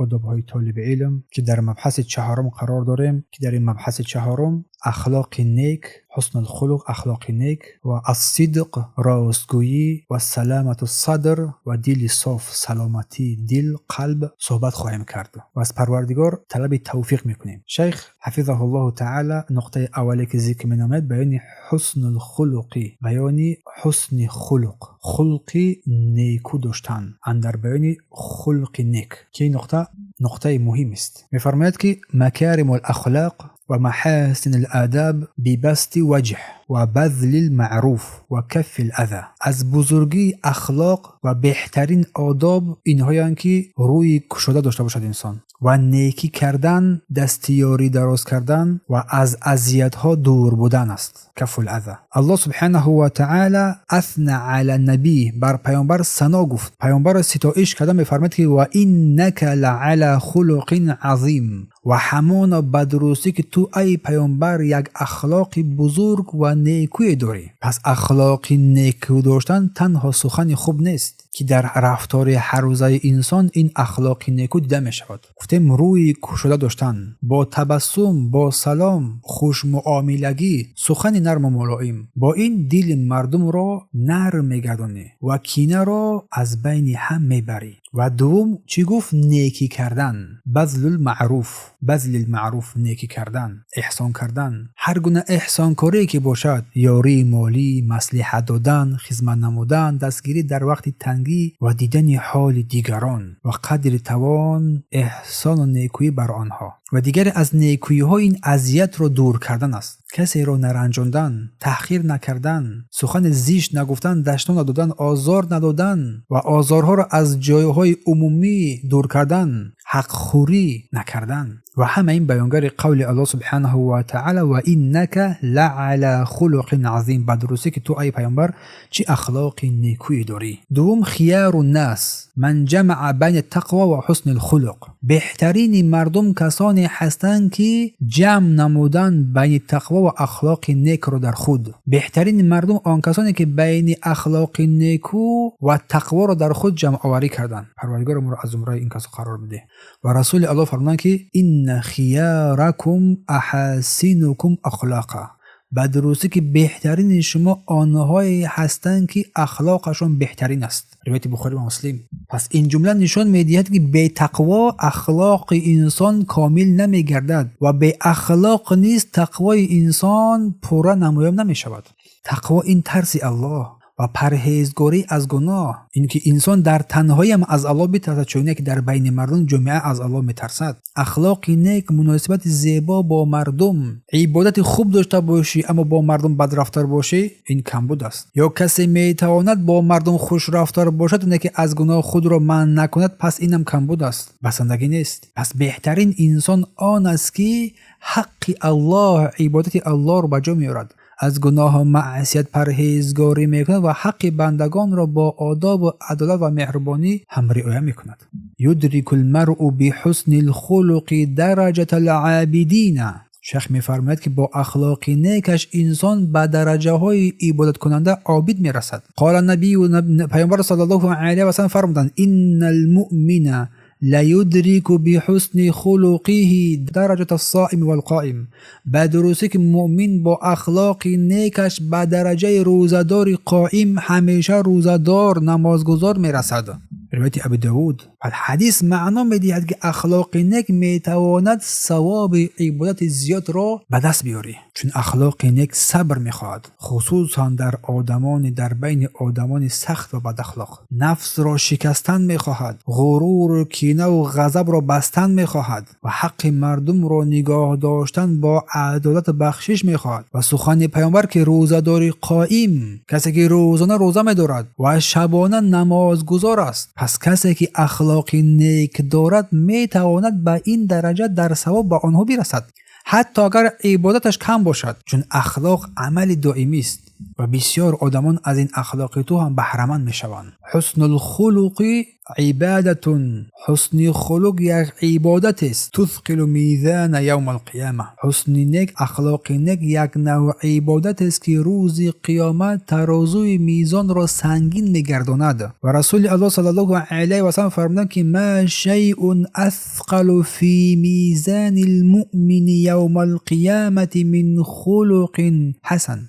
одобҳои толиби илм, ки дар мабҳаси чаҳорум қарор дорем, ки дар ин мабҳаси чаҳорум ахлоқи нек, ҳуснулхулуқ, ахлоқи нек ва ассидқ, ростгӯӣ, ва саламату садр ва дили соф, саломатии дил, қалб суҳбат хоҳем кард ва аз Парвардигор талаби тавфиқ мекунем. Шайх ҳафизаҳуллоҳу таала нуқтаи аввале, ки зикр менамояд, баёни ҳуснулхулуқи, баёни ҳусни хулуқ, хулқи неку доштан, андар баёни хулқи нек, ки ин нуқта нуқтаи муҳим аст. Мефармояд, ки макариму лахлоқ ва маҳасини ладаб бибасти ваҷҳ ва базли лмаъруф ва каффи лаза. Аз бузургии ахлоқ ва беҳтарин одоб инҳоянд, ки рӯи кушода дошта бошад инсон ва некӣ кардан, дастиёрӣ дароз кардан ва аз азиятҳо дур будан аст, каффул аза. Аллоҳ субҳанаҳу ва таала асна ала набӣ, бар паёмбар сано гуфт, паёмбарро ситоиш карда мефармояд, ки ва иннака ла ала хулуқин азим, ва ҳамоно ба дурустӣ, ки ту, ай паёмбар, як ахлоқи бузург ва некӯе дорӣ. Пас ахлоқи некӯ доштан танҳо сухани хуб нест, ки дар рафтори ҳаррӯзаи инсон ин ахлоқи некӯ дида мешавад. Гуфтем, рӯи кушода доштан, бо табассум, бо салом, хушмуомилагӣ, сухани нарму мулоим, бо ин дили мардумро нарм мегардонӣ ва кинаро аз байни ҳам мебарӣ. Ва дуввум чӣ гуфт? Некӣ кардан, базлул маъруф, базлил маъруф, некӣ кардан, эҳсон кардан, ҳар гуна эҳсонкорие ки бошад: ёрии молӣ, маслиҳат додан, хизмат намудан, дастгирӣ дар вақти тангӣ ва дидани ҳоли дигарон ва қадри тавон эҳсону некӯӣ бар онҳо. Ва дигаре аз некӯиҳо ин азиятро дур кардан аст: касеро наранҷондан, таҳқир накардан, сухани зишт нагуфтан, дашном надодан, озор надодан ва озорҳоро аз ҷойҳои умумӣ дур кардан, ҳақхӯрӣ накардан. Ва ҳама ин баёнгари қавли Аллоҳ субҳанаҳу ва таала: ва иннака ла ала хулуқин азим, ба дурустӣ, ки ту, ай паёмбар, чӣ ахлоқи некӯе дорӣ. Дуввум: хияру нас ман ҷамаа байна тақво ва ҳусни лхулуқ. Беҳтарини мардум касоне ҳастанд, ки ҷамъ намудан байни тақво ва ахлоқи некро дар худ. Беҳтарини мардум он касоне, ки байни ахлоқи некӯ ва тақворо дар худ ҷамъоварӣ карданд. Парвардигоро, моро аз зумраи ин касо қарор бидеҳ. Ва Расули Аллоҳ фармуданд, ки инна хияракум аҳасинукум ахлоқа, ба дурустӣ, ки беҳтарини шумо онҳое ҳастанд, ки ахлоқашон беҳтарин аст. Ривояти Бухорӣ ва Муслим. Пас ин ҷумла нишон медиҳад, ки бетақво ахлоқи инсон комил намегардад ва беахлоқ низ тақвои инсон пурра намоён намешавад. Тақво ин тарси Аллоҳ ва парҳезгорӣ аз гуноҳ, ин ки инсон дар танҳоиам аз Аллоҳ битарсад, чуне ки дар байни мардум, ҷомеа аз Аллоҳ метарсад. Ахлоқи нек, муносибати зебо бо мардум. Ибодати хуб дошта бошӣ, аммо бо мардум бадрафтор бошӣ, ин камбуд аст. Ё касе метавонад бо мардум хушрафтор бошад, не ки аз гуноҳ худро манъ накунад, пас инам камбуд аст, басандагӣ нест. Пас беҳтарин инсон он аст, ки ҳаққи Аллоҳ, ибодати Аллоҳро ба ҷо меорад, аз гуноҳу маъсият парҳезгорӣ мекунад ва ҳаққи бандагонро бо одобу адолат ва меҳрубонӣ ҳам риоя мекунад. юдрику лмаръу биҳусни лхулуқи дараҷата лъобидина. Шайх мефармояд, ки бо ахлоқи некаш инсон ба дараҷаҳои ибодаткунанда, обид мерасад. Қола набию, паёмбар саллаллоҳу алайҳи васалам фармуданд: инна лмуъмина лаюдрику биҳусни хулуқиҳи дараҷата ссоими валқоим. Ба дурустӣ, ки муъмин бо ахлоқи некаш ба дараҷаи рӯзадори қоим, ҳамеша рӯзадор, намозгузор мерасад. Ривояти Абу Давуд. Ҳадис маъно медиҳад, ки ахлоқи нек метавонад савоби ибодати зиёдро ба даст биёрӣ, чун ахлоқи нек сабр мехоҳад, хусусан дар байни одамони сахт ва бадахлоқ. Нафсро шикастан мехоҳад, ғуруру кинаву ғазабро бастан мехоҳад ва ҳаққи мардумро нигоҳ доштан бо адолату бахшиш мехоҳад. Ва сухани паёмбар, ки рӯзадори қоим касе, ки рӯзона рӯза медорад ва шабона намозгузор аст. Пас касе, ки ахлоқи нек дорад, метавонад ба ин дараҷа дар савоб ба онҳо бирасад, ҳатто агар ибодаташ кам бошад, чун ахлоқ амали доимист. Ва бисёр одамон аз ин ахлоқи ту ҳам баҳраманд мешаванд. حسن الخلق عبادة, ҳусни хулуқ як ибодат аст. تثقل الميزان يوم القيامة. Ҳусни нек, ахлоқи нек як навъ ибодат аст, ки рӯзи қиёмат тарозуи мизонро сангин мегардонад. Ва Расули Аллоҳ صلى الله عليه وسلم фармуданд, ки ما شيء أثقل في ميزان المؤمن يوم القيامة من خلق حسن.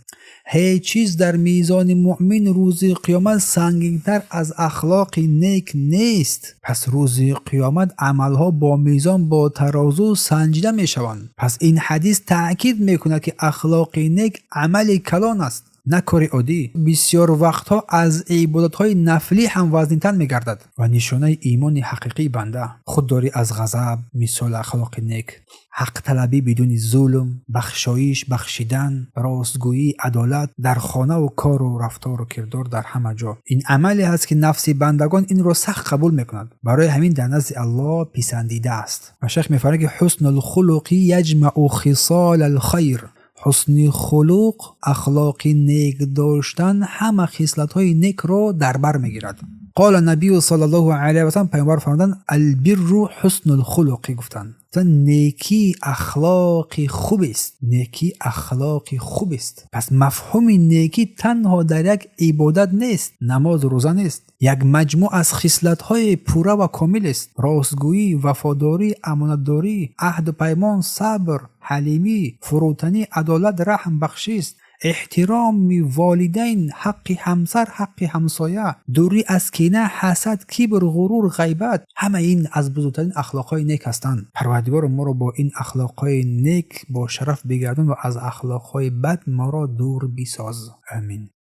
Ҳеҷ чиз дар мизони муъмин рӯзи қиёмат сангинтар аз ахлоқи нек нест. Пас рӯзи қиёмат амалҳо бо мизон, бо тарозу санҷида мешаванд. Пас ин ҳадис таъкид мекунад, ки ахлоқи нек амали калон аст, на кори оддӣ. Бисёр вақтҳо аз ибодатҳои нафлӣ ҳам вазнинтар мегардад ва нишонаи имони ҳақиқии банда. Худдорӣ аз ғазаб, мисоли ахлоқи нек, ҳақталабӣ бидуни зулм, бахшоиш, бахшидан, ростгӯӣ, адолат дар хонаву кору рафтору кирдор, дар ҳама ҷо. Ин амале аст, ки нафси бандагон инро сахт қабул мекунад, барои ҳамин дар назди Аллоҳ писандида аст. Ва шайх мефармояд, ки حسن الخلق يجمع خصال الخير. Ҳусни хулуқ, ахлоқи нек доштан ҳама хислатҳои некро дар бар мегирад. قال النبي صلى الله عليه وسلم, пайғамбар фармуданд: البر حسن الخلق гуфтанд. Некӣ ахлоқи хубест, некӣ ахлоқи хубест. Пас мафҳуми некӣ танҳо дар як ибодат нест, намоз, рӯза нест, як маҷмӯъ аз хислатҳои пурра ва комил аст: ростгӯӣ, вафодорӣ, амонатдорӣ, аҳду паймон, сабр, ҳалимӣ, фурӯтанӣ, адолат, раҳм, бахшист, эҳтироми волидайн, ҳаққи ҳамсар, ҳаққи ҳамсоя, дурӣ аз кина, ҳасад, кибр, ғурур, ғайбат. Ҳама ин аз бузургтарин ахлоқҳои нек ҳастанд. Парвардигоро, моро бо ин ахлоқҳои нек бо шараф бигардон ва аз ахлоқҳои бад моро дур бисоз. Амин.